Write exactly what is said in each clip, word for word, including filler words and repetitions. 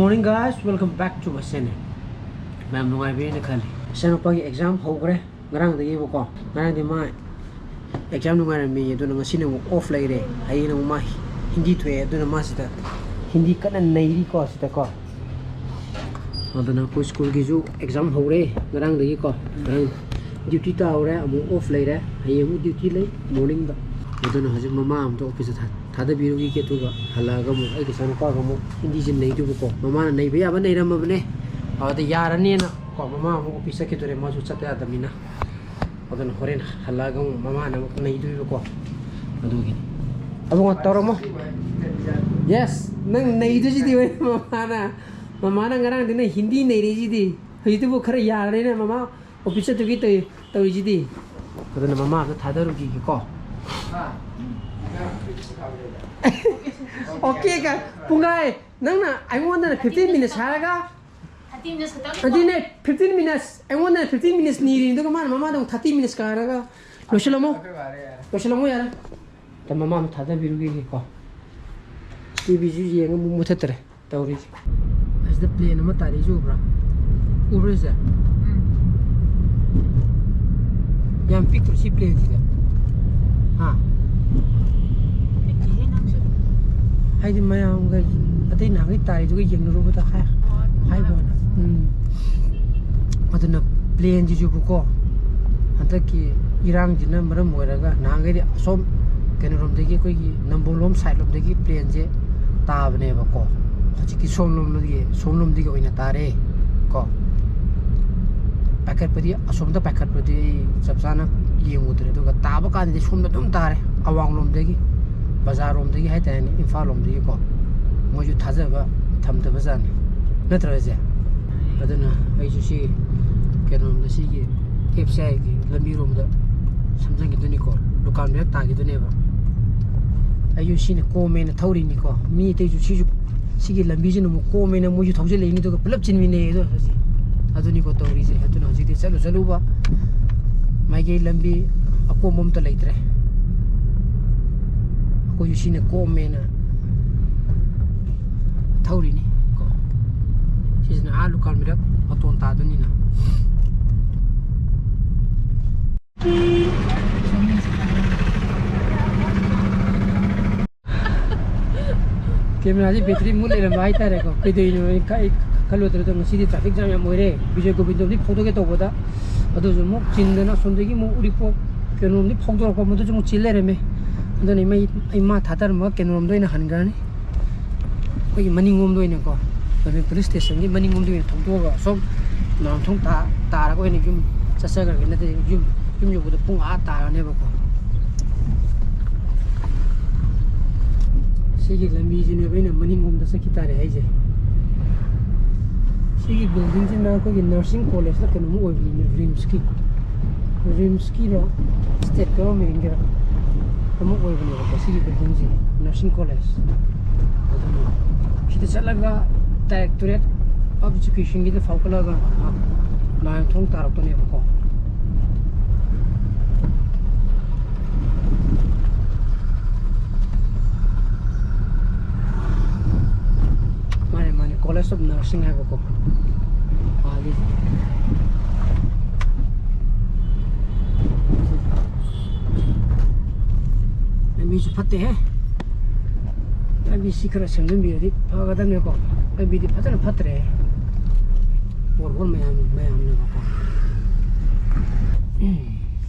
Morning guys, welcome back to my channel. ꯃꯌꯥꯝ ꯅꯨꯡꯉꯥꯏꯕꯤꯔꯦꯅ ꯈꯜꯂꯤ꯫ ꯏꯆꯥꯅꯨꯄꯥꯒꯤ exam ꯍꯧꯈ꯭ꯔꯦ ꯉꯔꯥꯡꯗꯒꯤꯕꯀꯣ꯫ ꯉꯔꯥꯡꯗꯤ ꯃꯥ ꯑꯦꯛꯖꯥꯝ ꯅꯨꯡꯉꯥꯏꯔꯝꯃꯤ, ꯑꯗꯨꯅ ꯉꯁꯤꯅ ꯑꯃꯨꯛ ꯑꯣꯐ ꯂꯩꯔꯦ꯫ ꯍꯌꯦꯡ ꯑꯃꯨꯛ ꯃꯥ ꯍꯤꯟꯗꯤ ꯊꯣꯛꯑꯦ, ꯑꯗꯨꯅ ꯃꯥ ꯁꯤꯗ ꯍꯤꯟꯗꯤ ꯀꯟꯅ ꯅꯩꯔꯤꯀꯣ ꯁꯤꯗꯀꯣ꯫ ꯑꯗꯨꯅ ꯑꯩꯈꯣꯏ ꯁ꯭ꯀꯨꯜꯒꯤꯁꯨ ꯑꯦꯛꯖꯥꯝ ꯍꯧꯔꯦ ꯉꯔꯥꯡꯗꯒꯤꯀꯣ꯫ ꯉꯔꯥꯡ ꯗ꯭ꯌꯨꯇꯤ ꯇꯥꯍꯧꯔꯦ, ꯑꯃꯨꯛ ꯑꯣꯐ ꯂꯩꯔꯦ꯫ ꯍꯌꯦꯡ ꯑꯃꯨꯛ ꯗ꯭ꯌꯨꯇꯤ ꯂꯩ ꯃꯣꯔꯅꯤꯡꯗ꯫ ꯑꯗꯨꯅ ꯍꯧꯖꯤꯛ ꯃꯃꯥ ꯑꯝꯇ ꯑꯣꯐꯤꯁꯇ ꯊꯥ-, ꯊꯥꯗꯕꯤꯔꯨꯈꯤꯒꯦ, ꯑꯗꯨꯒ ꯍꯜꯂꯛꯑꯒ ꯑꯃꯨꯛ ꯑꯩꯒꯤ ꯏꯆꯥꯅꯨꯄꯥꯒ ꯑꯃꯨꯛ ꯍꯤꯟꯗꯤꯁꯦ ꯅꯩꯗꯣꯏꯕꯀꯣ꯫ ꯃꯃꯥꯅ ꯅꯩꯕ ꯌꯥꯕ ꯅꯩꯔꯝꯃꯕꯅꯦ, ꯑꯗ ꯌꯥꯔꯅꯦꯅ ꯀꯣ꯫ ꯃꯃꯥ ꯑꯃꯨꯛ ꯑꯣꯐꯤꯁ ꯆꯠꯈꯤꯗꯣꯔꯦ, ꯃꯥꯁꯨ ꯆꯠꯇ ꯌꯥꯗꯕꯅꯤꯅ꯫ ꯑꯗꯨꯅ ꯍꯣꯔꯦꯟ ꯍꯜꯂꯛꯑꯒ ꯑꯃꯨꯛ ꯃꯃꯥꯅ ꯑꯃꯨꯛ ꯅꯩꯗꯣꯏꯕꯀꯣ꯫ ꯑꯗꯨꯒꯤꯅꯤ꯫ ꯑꯕꯨꯡꯉꯣ, ꯇꯧꯔꯝꯃꯣ꯫ ꯌꯦꯁ, ꯅꯪ ꯅꯩꯗꯣꯏꯁꯤꯗꯤ ꯍꯣꯔꯦꯟ ꯃꯃꯥꯅ꯫ ꯃꯃꯥꯅ ꯉꯔꯥꯡꯗꯤ ꯅꯪ ꯍꯤꯟꯗꯤ ꯅꯩꯔꯛꯏꯁꯤꯗꯤ꯫ ꯍꯧꯖꯤꯛꯇꯤꯕꯨ ꯈꯔ ꯌꯥꯔꯅꯤꯅ ꯃꯃꯥ ꯑꯣꯐꯤꯁ ꯆꯠꯇꯨꯒꯤ ꯇꯧ-, ꯇꯧꯔꯤꯁꯤꯗꯤ꯫ ꯑꯗꯨꯅ ꯃꯃꯥ ꯑꯝꯇ ꯊꯥꯗꯔꯨꯈꯤꯒꯦꯀꯣ꯫ ꯑꯣꯀꯦ ꯀ-, ꯄꯨꯡꯒꯥꯏ, ꯅꯪꯅ ꯑꯩꯉꯣꯟꯗꯅ fifteen minutes ꯍꯥꯏꯔꯒ, ꯊꯥꯔꯇꯤ ꯃꯤꯅꯠꯁ ꯈꯛꯇꯪ꯫ ꯑꯗꯨꯅꯦ, fifteen minutes, ꯑꯩꯉꯣꯟꯗꯅ fifteen minutes ꯅꯤꯔꯤꯅꯤ, ꯑꯗꯨꯒ ꯃꯥꯅ ꯃꯃꯥꯗ ꯑꯃꯨꯛ thirty minutes ꯀꯥꯏꯔꯒ, ꯂꯣꯏꯁꯤꯜꯂꯝꯃꯣ꯫ ꯂꯣꯏꯁꯤꯜꯂꯝꯃꯣ ꯌꯥꯔꯦ꯫ ꯇ ꯃꯃꯥ ꯑꯃ ꯊꯥꯗꯕꯤꯔꯨꯈꯤꯒꯦꯀꯣ꯫ ꯇꯤꯚꯤꯁꯨ ꯌꯦꯡꯉ ꯑꯃꯨꯛ ꯃꯨꯊꯠꯇ꯭ꯔꯦ ꯇꯧꯔꯤꯁꯦ꯫ ꯑꯁꯤꯗ ꯄ꯭ꯂꯦꯟ ꯑꯃ ꯇꯥꯔꯛꯏꯁꯦ ꯎꯕ꯭ꯔꯥ? ꯎꯕ꯭ꯔꯥ ꯁꯦ? ꯎꯝ꯫ ꯌꯥꯝ ꯄꯤꯛꯇ꯭ꯔꯣ ꯁꯤ ꯄ꯭ꯂꯦꯟꯁꯤꯗ? ꯍꯥ? ꯄꯤꯛꯇꯦꯍꯦ ꯅꯪꯁꯨ꯫ ꯍꯥꯏꯗꯤ ꯃꯌꯥꯝꯒ ꯑꯇꯩ ꯅꯍꯥꯟꯒꯩ ꯇꯥꯔꯤꯗꯨꯒ ꯌꯦꯡꯅꯔꯨꯕꯗ ꯍꯥꯏ-, ꯑꯣ, ꯍꯥꯏꯕ ꯋꯥꯅꯤ꯫ ꯎꯝ꯫ ꯑꯗꯨꯅ ꯄ꯭ꯂꯦꯟꯁꯤꯁꯨꯕꯨꯀꯣ, ꯍꯟꯗꯛꯀꯤ ꯏꯔꯥꯡꯁꯤꯅ ꯃꯔꯝ ꯑꯣꯏꯔꯒ ꯅꯍꯥꯟꯈꯩꯗꯤ ꯑꯁꯣꯝ ꯀꯩꯅꯣꯔꯣꯝꯗꯒꯤ, ꯑꯩꯈꯣꯏꯒꯤ ꯅꯝꯕꯣꯜꯂꯣꯝ ꯁꯥꯏꯠꯂꯣꯝꯗꯒꯤ ꯄ꯭ꯂꯦꯟꯁꯦ ꯇꯥꯕꯅꯦꯕꯀꯣ꯫ ꯍꯧꯖꯤꯛꯇꯤ ꯁꯣꯝꯂꯣꯝꯗꯒꯤ, ꯁꯣꯝꯂꯣꯝꯗꯒꯤ ꯑꯣꯏꯅ ꯇꯥꯔꯦ ꯀꯣ꯫ ꯄꯥꯏꯈꯠꯄꯗꯤ ꯑꯁꯣꯝꯗ ꯄꯥꯏꯈꯠꯄꯗꯤ ꯑꯩ ꯆꯞ ꯆꯥꯅ ꯌꯦꯡꯉꯨꯗ꯭ꯔꯦ, ꯑꯗꯨꯒ ꯇꯥꯕ ꯀꯥꯟꯗꯗꯤ ꯁꯣꯝꯗ ꯑꯗꯨꯝ ꯇꯥꯔꯦ, ꯑꯋꯥꯡꯂꯣꯝꯗꯒꯤ, ꯕꯖꯥꯔꯔꯣꯝꯗꯒꯤ ꯍꯥꯏꯇꯥꯔꯦꯅꯦ, ꯏꯝꯐꯥꯜ ꯂꯣꯝꯗꯒꯤꯀꯣ꯫ ꯃꯣꯏꯁꯨ ꯊꯥꯖꯕ ꯊꯝꯗꯕꯖꯥꯠꯅꯤ, ꯅꯠꯇ꯭ꯔꯁꯦ? ꯑꯗꯨꯅ ꯑꯩꯁꯨ ꯁꯤ ꯀꯩꯅꯣꯔꯣꯝꯗ, ꯁꯤꯒꯤ ꯑꯦꯐ ꯁꯤ ꯑꯥꯏꯒꯤ ꯂꯝꯕꯤꯔꯣꯝꯗ ꯁꯝꯖꯟꯈꯤꯗꯣꯏꯅꯤꯀꯣ, ꯗꯨꯀꯥꯟ ꯃꯌꯥ ꯇꯥꯈꯤꯗꯣꯏꯅꯦꯕ꯫ ꯑꯩꯁꯨ ꯁꯤꯅ ꯀꯣꯝꯃꯦꯅ ꯊꯧꯔꯤꯅꯤꯀꯣ꯫ ꯃꯤ ꯑꯇꯩꯁꯨ ꯁꯤꯁꯨ, ꯁꯤꯒꯤ ꯂꯝꯕꯤꯁꯤꯅ ꯑꯃꯨꯛ ꯀꯣꯝꯃꯦꯅ ꯃꯣꯏꯁꯨ ꯊꯧꯖꯤꯜꯂꯛꯏꯅꯤ, ꯑꯗꯨꯒ ꯄꯨꯂꯞ ꯆꯤꯟꯃꯤꯟꯅꯩ꯫ ꯑꯗꯣ ꯍꯧꯖꯤꯛ ꯑꯗꯨꯅꯤꯀꯣ ꯇꯧꯔꯤꯁꯦ꯫ ꯑꯗꯨꯅ ꯍꯧꯖꯤꯛꯇꯤ ꯆꯠꯂꯨ ꯆꯠꯂꯨꯕ ꯃꯥꯏꯀꯩ ꯂꯝꯕꯤ ꯑꯀꯣꯝꯕ ꯑꯝꯇ ꯂꯩꯇ꯭ꯔꯦ꯫ ꯑꯩꯈꯣꯏꯁꯨ ꯁꯤꯅ ꯀꯣꯝꯃꯦꯅ ꯊꯧꯔꯤꯅꯤ ꯀꯣ꯫ ꯁꯤꯁꯤꯅ ꯑꯥ ꯂꯨꯀꯥꯟ ꯃꯤꯔꯛ ꯃꯇꯣꯟ ꯇꯥꯗꯣꯏꯅꯤꯅ꯫ ꯀꯦꯃꯦꯔꯥꯁꯤ ꯕꯦꯇ꯭ꯔꯤ ꯃꯨꯠ ꯂꯩꯔꯝꯕ ꯍꯥꯏꯇꯥꯔꯦꯀꯣ꯫ ꯀꯩꯗꯧꯔꯤꯅꯣ ꯑꯩ ꯈ-, ꯑꯩ ꯈꯜꯂꯨꯗ꯭ꯔꯦ꯫ ꯑꯗꯣ ꯉꯁꯤꯗꯤ ꯇ꯭ꯔꯥꯐꯤꯛ ꯖꯥꯝ ꯌꯥꯝ ꯑꯣꯏꯔꯦ꯫ ꯕꯤꯖꯣꯏ ꯒꯣꯕꯤꯟꯗꯣꯝꯗꯤ ꯐꯥꯎꯗꯣꯛꯀꯦ ꯇꯧꯕꯗ, ꯑꯗꯨꯁꯨ ꯑꯃꯨꯛ ꯆꯤꯟꯗꯅ ꯑꯁꯣꯝꯗꯒꯤ ꯑꯃꯨꯛ ꯎꯔꯤꯄꯣꯛ ꯀꯩꯅꯣꯔꯣꯝꯗꯤ ꯐꯥꯎꯗꯣꯔꯛꯄ, ꯃꯗꯨꯁꯨ ꯑꯃꯨꯛ ꯆꯤꯟ ꯂꯩꯔꯝꯃꯦ꯫ ꯑꯗꯨꯅ ꯏꯃꯥ, ꯏꯃꯥ ꯊꯥꯗꯔꯝꯃꯒ ꯀꯩꯅꯣꯔꯣꯝꯗ ꯑꯣꯏꯅ ꯍꯟꯈ꯭ꯔꯅꯤ꯫ ꯑꯩꯈꯣꯏꯒꯤ ꯃꯅꯤꯡꯂꯣꯝꯗ ꯑꯣꯏꯅꯀꯣ, ꯒꯣꯕꯤꯟ ꯄꯨꯂꯤꯁ ꯁ꯭ꯇꯦꯁꯟꯒꯤ ꯃꯅꯤꯡꯂꯣꯝꯗ ꯑꯣꯏꯅ ꯊꯧꯗꯣꯛꯑꯒ ꯑꯁꯣꯝ ꯅꯥꯎꯔꯦꯝꯊꯣꯡ ꯇꯥ-, ꯇꯥꯔꯒ ꯑꯣꯏꯅ ꯌꯨꯝ ꯆꯠꯆꯈ꯭ꯔꯒꯦ꯫ ꯅꯠꯇ꯭ꯔꯗꯤ ꯌꯨꯝ, ꯌꯨꯝ ꯌꯧꯕꯗ ꯄꯨꯡ ꯑꯥ ꯇꯥꯔꯅꯦꯕꯀꯣ꯫ ꯁꯤꯒꯤ ꯂꯝꯕꯤꯁꯤꯅꯦꯕ ꯑꯩꯅ ꯃꯅꯤꯡꯂꯣꯝꯗ ꯆꯠꯈꯤ ꯇꯥꯔꯦ ꯍꯥꯏꯁꯦ꯫ ꯁꯤꯒꯤ ꯕꯤꯜꯗꯤꯡꯁꯤꯅ ꯑꯩꯈꯣꯏꯒꯤ ꯅꯔꯁꯤꯡ ꯀꯣꯂꯦꯖꯂ ꯀꯩꯅꯣꯝ ꯑꯣꯏꯕꯅꯤꯅꯦ, ꯔꯤꯝꯁꯀꯤ꯫ ꯔꯤꯝꯁꯀꯤꯔ ꯁ꯭ꯇꯦꯠ ꯒꯚꯔꯟꯃꯦꯟꯒꯤꯔ ꯑꯃ ꯑꯣꯏꯕꯅꯦꯕꯀꯣ ꯁꯤꯒꯤ ꯕꯤꯜꯗꯤꯡꯁꯦ, ꯅꯔꯁꯤꯡ ꯀꯣꯂꯦꯖ꯫ ꯑꯗꯨꯅ ꯁꯤꯗ ꯆꯠꯂꯒ ꯗꯥꯏꯔꯦꯛꯇꯣꯔꯦꯠ ꯑꯣꯐ ꯏꯖꯨꯀꯦꯁꯟꯒꯤꯗ ꯐꯥꯎꯒꯠꯂꯒ ꯅꯥꯎꯔꯦꯝꯊꯣꯡ ꯇꯥꯔꯛꯇꯣꯏꯅꯦꯕꯀꯣ꯫ ꯃꯥꯅꯦ, ꯃꯥꯅꯦ, ꯀꯣꯂꯦꯖ ꯑꯣꯐ ꯅꯔꯁꯤꯡ ꯍꯥꯏꯕꯀꯣ꯫ ꯑꯥꯒꯤ ꯂꯝꯕꯤꯁꯨ ꯐꯠꯇꯦꯍꯦ꯫ ꯂꯝꯕꯤꯁꯤ ꯈꯔ ꯁꯦꯝꯖꯤꯟꯕꯤꯔꯗꯤ ꯐꯒꯗꯕꯅꯦꯀꯣ꯫ ꯂꯝꯕꯤꯗꯤ ꯐꯖꯅ ꯐꯠꯇ꯭ꯔꯦ꯫ ꯄꯣꯠꯍꯣꯜ ꯃꯌꯥꯝ, ꯃꯌꯥꯝꯅꯦꯕꯀꯣ꯫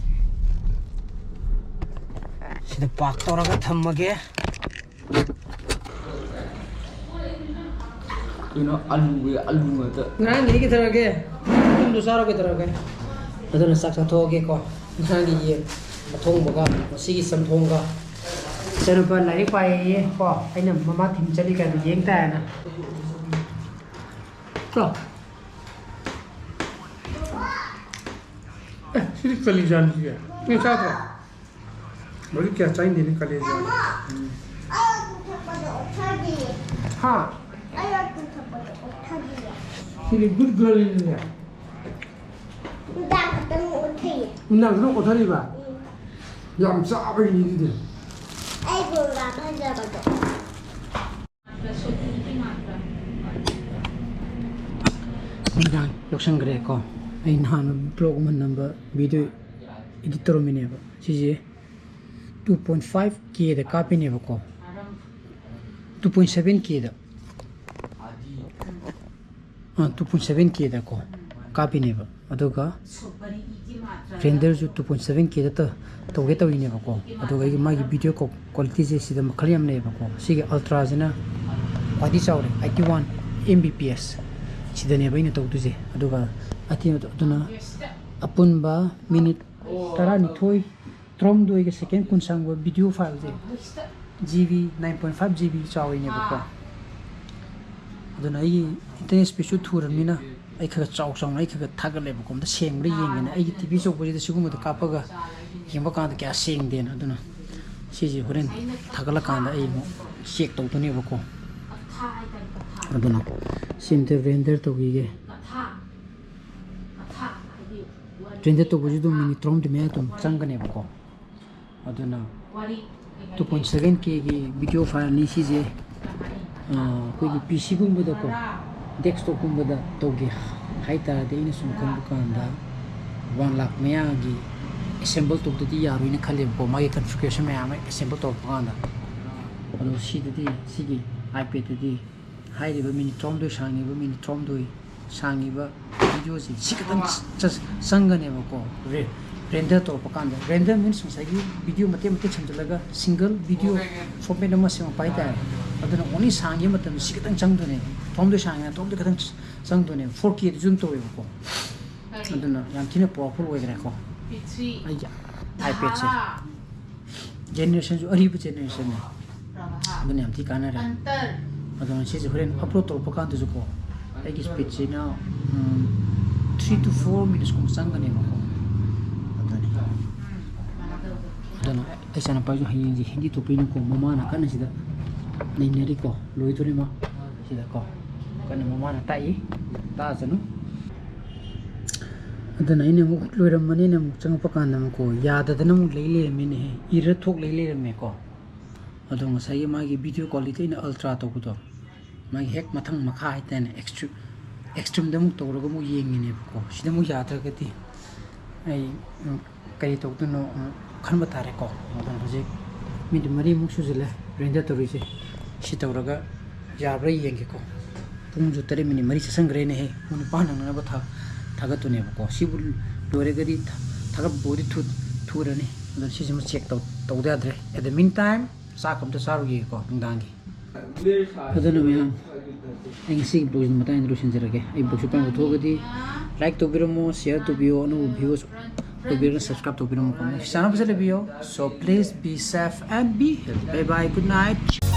ꯁꯤꯗ ꯄꯥꯔꯛ ꯇꯧꯔꯒ ꯊꯝꯃꯒꯦ꯫ ꯀꯩꯅꯣ ꯑꯂꯨꯒꯤ ꯑꯂꯨ ꯉꯥꯛꯇ꯫ ꯉꯔꯥꯡꯗꯒꯤ ꯀꯩꯗꯧꯔꯒꯦ? ꯌꯨꯝꯗ ꯆꯥꯔꯣ ꯀꯩꯗꯧꯔꯒꯦ? ꯑꯗꯨꯅ ꯆꯥꯛ ꯆꯥꯊꯣꯛꯑꯒꯦꯀꯣ꯫ ꯉꯔꯥꯡꯒꯤ ꯌꯦꯟ ꯑꯊꯣꯡꯕꯒ ꯉꯁꯤꯒꯤ ꯆꯝꯊꯣꯡꯒ꯫ ꯏꯆꯥꯅꯨꯄꯥ ꯂꯥꯏꯔꯤꯛ ꯄꯥꯏꯌꯦ ꯀꯣ꯫ ꯑꯩꯅ ꯃꯃꯥ ꯊꯤꯟ ꯆꯠꯂꯤ ꯀꯥꯏꯅ ꯌꯦꯡ ꯇꯥꯏꯅ꯫ ꯀꯣ꯫ ꯑꯦ, ꯁꯤꯗꯤ ꯀꯂꯤꯖꯥꯅꯤ ꯁꯤꯗꯤ꯫ ꯅꯣꯏ ꯆꯥꯗ꯭ꯔꯣ? ꯃꯔꯤ ꯀꯌꯥ ꯆꯥꯏꯅꯦꯅꯦ ꯀꯂꯤꯖꯥ꯫ ꯎꯝ꯫ ꯍꯥ? ꯁꯤꯗꯤ ꯒꯨꯗ ꯒꯔꯜꯅꯤꯅꯦ꯫ ꯅꯨꯡꯗꯥꯡ ꯈꯛꯇꯪ ꯑꯣꯠꯊꯩꯌꯦ꯫ ꯅꯨꯡꯗꯥꯡ ꯈꯛꯇꯪ ꯑꯣꯠꯊꯔꯤꯕ? ꯎꯝ꯫ ꯌꯥꯝ ꯆꯥꯕꯩꯅꯤ ꯑꯗꯨꯗꯤ꯫ ꯑꯩ ꯒꯣꯜꯒ ꯐꯖꯕꯗꯣ꯫ ꯁꯣꯇꯤꯒꯤ ꯉꯥꯛꯇ꯫ ꯅꯨꯃꯤꯗꯥꯡ ꯌꯥꯎꯁꯟꯈ꯭ꯔꯦꯀꯣ꯫ ꯑꯩ ꯅꯍꯥꯟ ꯕ꯭ꯂꯣꯒ ꯑꯃ ꯅꯝꯕ ꯚꯤꯗꯤꯑꯣ ꯏꯗꯤꯠ ꯇꯧꯔꯝꯃꯤꯅꯦꯕ꯫ ꯁꯤꯁꯦ two point five K ꯗ ꯀꯥꯞꯄꯤꯅꯦꯕꯀꯣ꯫ Two point seven K ꯗ, ꯑꯥ, two point seven K ꯗꯀꯣ ꯀꯥꯞꯄꯤꯅꯦꯕ꯫ ꯑꯗꯨꯒ ꯔꯦꯟꯗꯔꯁꯨ two point seven K ꯗ ꯇ-, ꯇꯧꯒꯦ ꯇꯧꯔꯤꯅꯦꯕꯀꯣ꯫ ꯑꯗꯨꯒ ꯑꯩꯒꯤ ꯃꯥꯒꯤ ꯚꯤꯗꯤꯑꯣ ꯀꯣ-, ꯀ꯭ꯋꯥꯂꯤꯇꯤꯁꯦ ꯁꯤꯗ ꯃꯈꯜ ꯌꯥꯝ ꯂꯩꯌꯦꯕꯀꯣ꯫ ꯁꯤꯒꯤ ꯑꯜꯇ꯭ꯔꯥꯁꯤꯅ ꯈ꯭ꯋꯥꯏꯗꯒꯤ ꯆꯥꯎꯔꯦ, eighty one M B P S꯫ ꯁꯤꯗꯅꯦꯕ ꯑꯩꯅ ꯇꯧꯗꯣꯏꯁꯦ꯫ ꯑꯗꯨꯒ ꯑꯇꯦꯟꯕꯗꯣ, ꯑꯗꯨꯅ ꯑꯄꯨꯟꯕ ꯃꯤꯅꯤꯠ ꯇꯔꯥꯅꯤꯊꯣꯏ, ꯇꯔꯥꯍꯨꯝꯗꯣꯏꯒ ꯁꯦꯀꯦꯟ ꯀꯨꯟ ꯆꯪꯕ ꯚꯤꯗꯤꯑꯣ ꯐꯥꯏꯜꯁꯦ, G B, nine point five G B ꯆꯥꯎꯔꯤꯅꯦꯕꯀꯣ꯫ ꯑꯗꯨꯅ ꯑꯩꯒꯤ ꯏꯟꯇꯔꯅꯦꯠ ꯁ꯭ꯄꯤꯗꯁꯨ ꯊꯨꯔꯕꯅꯤꯅ ꯑꯩ ꯈꯔ ꯆꯥꯎ ꯆꯥꯎꯅ ꯑꯩ ꯈꯔ ꯊꯥꯒꯠꯂꯦꯕꯀꯣ꯫ ꯑꯝꯇ ꯁꯦꯡꯕ꯭ꯔꯥ ꯌꯦꯡꯒꯦꯅ꯫ ꯑꯩꯒꯤ ꯇꯤ ꯚꯤ ꯑꯆꯧꯕꯁꯤꯗ ꯁꯤꯒꯨꯝꯕꯗ ꯀꯥꯞꯄꯒ ꯌꯦꯡꯕ ꯀꯥꯟꯗ ꯀꯌꯥ ꯁꯦꯡꯗꯦꯅ꯫ ꯑꯗꯨꯅ ꯁꯤꯁꯦ ꯍꯣꯔꯦꯟ ꯊꯥꯒꯠꯂꯀꯥꯟꯗ ꯑꯩ ꯑꯃꯨꯛ ꯆꯦꯛ ꯇꯧꯗꯣꯏꯅꯦꯕꯀꯣ꯫ ꯑꯗꯨꯅ ꯁꯤ ꯑꯝꯇ ꯔꯦꯟꯗꯔ ꯇꯧꯈꯤꯒꯦ꯫ ꯔꯦꯟꯗꯔ ꯇꯧꯕꯁꯤ ꯑꯗꯨꯝ ꯃꯤꯅꯤꯠ ꯇꯔꯥꯍꯨꯝꯗꯣꯏ ꯃꯌꯥ ꯑꯗꯨꯝ ꯆꯪꯒꯅꯦꯕꯀꯣ꯫ ꯑꯗꯨꯅ two point seven K ꯒꯤ ꯚꯤꯗꯤꯑꯣ ꯐꯥꯏꯜꯅꯤ ꯁꯤꯁꯦ꯫ ꯑꯥ, ꯑꯩꯈꯣꯏꯒꯤ ꯄꯤ ꯁꯤꯒꯨꯝꯕꯗꯀꯣ, ꯗꯦꯁꯛꯇꯣꯞꯀꯨꯝꯕꯗ ꯇꯧꯒꯦ ꯍꯥꯏ ꯇꯥꯔꯗꯤ, ꯑꯩꯅ ꯁꯨꯝ ꯈꯟꯕ ꯀꯥꯟꯗ, ꯋꯥꯟ ꯂꯥꯛ ꯃꯌꯥꯒꯤ ꯑꯦꯁꯦꯝꯕꯜ ꯇꯧꯗꯗꯤ ꯌꯥꯔꯣꯏꯅ ꯈꯜꯂꯦꯕꯀꯣ, ꯃꯥꯒꯤ ꯀꯟꯐꯤꯒ꯭ꯔꯦꯁꯟ ꯃꯌꯥꯝ ꯑꯃ ꯑꯦꯁꯦꯝꯕꯜ ꯇꯧꯔꯛꯄ ꯀꯥꯟꯗ꯫ ꯑꯗꯣ ꯁꯤꯗꯗꯤ, ꯁꯤꯒꯤ ꯑꯥꯏꯄꯦꯗꯇꯗꯤ ꯍꯥꯏꯔꯤꯕ ꯃꯤꯅꯤꯠ ꯇꯔꯥꯍꯨꯝꯗꯣꯏ ꯁꯥꯡꯉꯤꯕ, ꯃꯤꯅꯤꯠ ꯇꯔꯥꯍꯨꯝꯗꯣꯏ ꯁꯥꯡꯉꯤꯕ ꯚꯤꯗꯤꯑꯣꯁꯦ ꯁꯤ ꯈꯛꯇꯪ ꯆ-, ꯆꯪꯒꯅꯦꯕꯀꯣ꯫ ꯔꯦ-, ꯔꯦꯟꯗꯔ ꯇꯧꯔꯛꯄ ꯀꯥꯟꯗ, ꯔꯦꯟꯗꯔ ꯃꯤꯟꯁ ꯉꯁꯥꯏꯒꯤ ꯚꯤꯗꯤꯑꯣ ꯃꯇꯦꯛ ꯃꯇꯦꯛ ꯁꯦꯝꯖꯤꯜꯂꯒ ꯁꯤꯡꯒꯜ ꯚꯤꯗꯤꯑꯣ ꯐꯣꯔꯃꯦꯠ ꯑꯃ ꯁꯦꯝꯃꯛꯄ ꯍꯥꯏꯇꯥꯔꯦ꯫ ꯑꯗꯨꯅ ꯑꯣꯟꯂꯤ ꯁꯥꯡꯉꯤꯕ ꯃꯇꯝꯗ ꯁꯤ ꯈꯛꯇꯪ ꯆꯪꯗꯣꯏꯅꯦꯕ, ꯇꯔꯥꯍꯨꯝꯗꯣꯏ ꯁꯥꯡꯉꯦ, ꯇꯔꯥꯍꯨꯝꯗꯣꯏ ꯈꯛꯇꯪ ꯆꯪꯗꯣꯏꯅꯦꯕ꯫ ꯐꯣꯔ ꯀꯦꯗꯁꯨ ꯑꯗꯨꯝ ꯇꯧꯋꯦꯕꯀꯣ꯫ ꯑꯗꯨꯅ ꯌꯥꯝ ꯊꯤꯅ ꯄꯋꯥꯔꯐꯨꯜ ꯑꯣꯏꯈ꯭ꯔꯦꯀꯣ꯫ ꯑꯩꯒꯤ ꯑꯥꯏꯄꯦꯗꯁꯦ ꯖꯦꯅꯦꯔꯦꯁꯟꯁꯨ ꯑꯔꯤꯕ ꯖꯦꯅꯦꯔꯦꯁꯟꯅꯦ꯫ ꯑꯗꯨꯅ ꯌꯥꯝ ꯊꯤ ꯀꯥꯟꯅꯔꯦ꯫ ꯑꯗꯨꯅ ꯁꯤꯁꯦ ꯍꯣꯔꯦꯟ ꯑꯞꯂꯣꯗ ꯇꯧꯔꯛꯄ ꯀꯥꯟꯗꯁꯨꯀꯣ, ꯑꯩꯒꯤ ꯁ꯭ꯄꯤꯗꯁꯤꯅ, ꯎꯝ, three to four minutesꯀꯨꯝꯕ ꯆꯪꯒꯅꯦꯕꯀꯣ꯫ ꯑꯗꯨꯅꯤ꯫ ꯑꯗꯨꯅ ꯑꯩ ꯏꯆꯥꯅꯨꯄꯥꯁꯨ ꯍꯌꯦꯡꯁꯦ ꯍꯤꯟꯗꯤ ꯊꯣꯛꯄꯅꯤꯅꯀꯣ, ꯃꯃꯥꯅ ꯀꯟꯅ ꯁꯤꯗ ꯅꯩꯅꯔꯤꯀꯣ, ꯂꯣꯏꯗꯣꯔꯦ ꯃꯥ ꯁꯤꯗꯀꯣ꯫ ꯀꯟꯅ ꯃꯃꯥꯅ ꯇꯥꯛꯏ, ꯇꯥꯛꯑꯁꯅꯨ꯫ ꯑꯗꯨꯅ ꯑꯩꯅ ꯑꯃꯨꯛ ꯂꯣꯏꯔꯝꯃꯅꯤꯅ ꯑꯃꯨꯛ ꯆꯪꯉꯛꯄ ꯀꯥꯟꯗ ꯑꯃꯨꯛꯀꯣ, ꯌꯥꯗꯗꯅ ꯑꯃꯨꯛ ꯂꯩ ꯂꯩꯔꯝꯃꯦꯅꯦꯍꯦ, ꯏꯔꯔ ꯊꯣꯛ ꯂꯩ ꯂꯩꯔꯝꯃꯦꯀꯣ꯫ ꯑꯗꯣ ꯉꯁꯥꯏꯒꯤ ꯃꯥꯒꯤ ꯚꯤꯗꯤꯑꯣ ꯀ꯭ꯋꯥꯂꯤꯇꯤ ꯑꯩꯅ ꯑꯜꯇ꯭ꯔꯥ ꯇꯧꯕꯗꯣ, ꯃꯥꯒꯤ ꯍꯦꯛ ꯃꯊꯪ ꯃꯈꯥ ꯍꯥꯏꯇꯥꯔꯦꯅꯦ, ꯑꯦꯛꯁꯇ꯭ꯔꯤ-, ꯑꯦꯛꯁꯇ꯭ꯔꯤꯝꯗ ꯑꯃꯨꯛ ꯇꯧꯔꯒ ꯑꯃꯨꯛ ꯌꯦꯡꯉꯤꯅꯦꯕꯀꯣ꯫ ꯁꯤꯗ ꯑꯃꯨꯛ ꯌꯥꯗ꯭ꯔꯒꯗꯤ ꯑꯩ ꯎꯝ, ꯀꯔꯤ ꯇꯧꯗꯣꯏꯅꯣ ꯑꯃꯨꯛ ꯈꯟꯕ ꯇꯥꯔꯦꯀꯣ꯫ ꯑꯗꯣ ꯍꯧꯖꯤꯛ ꯃꯤꯅꯤꯠ ꯃꯔꯤꯃꯨꯛ ꯁꯨꯖꯤꯜꯂꯦ ꯔꯦꯟꯗꯔ ꯇꯧꯔꯤꯁꯦ꯫ ꯁꯤ ꯇꯧꯔꯒ ꯌꯥꯕ꯭ꯔꯥ ꯌꯦꯡꯒꯦꯀꯣ꯫ ꯄꯨꯡꯁꯨ ꯇꯔꯦꯠ ꯃꯤꯅꯤꯠ ꯃꯔꯤ ꯆꯠꯁꯟꯈ꯭ꯔꯦꯅꯦꯍꯦ꯫ ꯄꯨꯡ ꯅꯤꯄꯥꯟ ꯅꯪꯅꯅꯕ ꯊꯥ-, ꯊꯥꯒꯠꯇꯣꯏꯅꯦꯕꯀꯣ꯫ ꯁꯤꯕꯨ ꯂꯣꯏꯔꯒꯗꯤ ꯊꯥ-, ꯊꯥꯒꯠꯄꯕꯨꯗꯤ ꯊꯨ-, ꯊꯨꯔꯅꯤ꯫ ꯑꯗꯣ ꯁꯤꯁꯤꯃ ꯆꯦꯛ ꯇꯧ-, ꯇꯧꯗ ꯌꯥꯗ꯭ꯔꯦ꯫ At the meantime ꯆꯥꯛ ꯑꯝꯇ ꯆꯥꯔꯨꯒꯦꯀꯣ ꯅꯨꯡꯗꯥꯡꯒꯤ꯫ ꯑꯗꯨꯅ ꯃꯌꯥꯝ, ꯑꯩ ꯉꯁꯤꯒꯤ ꯕ꯭ꯂꯣꯒꯁꯤ ꯃꯇꯥꯡꯗ ꯂꯣꯏꯁꯤꯟꯖꯔꯒꯦ꯫ ꯑꯩ ꯕ꯭ꯂꯣꯒꯁꯤ ꯑꯄꯥꯝꯕ ꯊꯣꯛꯑꯒꯗꯤ ꯂꯥꯏꯛ ꯇꯧꯕꯤꯔꯝꯃꯣ, ꯁꯤꯌꯔ ꯇꯧꯕꯤꯌꯣ, ꯑꯅꯧꯕ ꯚ꯭ꯌꯨꯁ ꯑꯣꯏꯕꯤꯔꯒꯅ ꯁꯕꯁꯀ꯭ꯔꯥꯏꯕ ꯇꯧꯕꯤꯔꯝꯃꯣ꯫ ꯆꯥꯅ ꯐꯖꯅ ꯂꯩꯕꯤꯌꯣ꯫ So please be safe and be healthy. Bye bye, good night.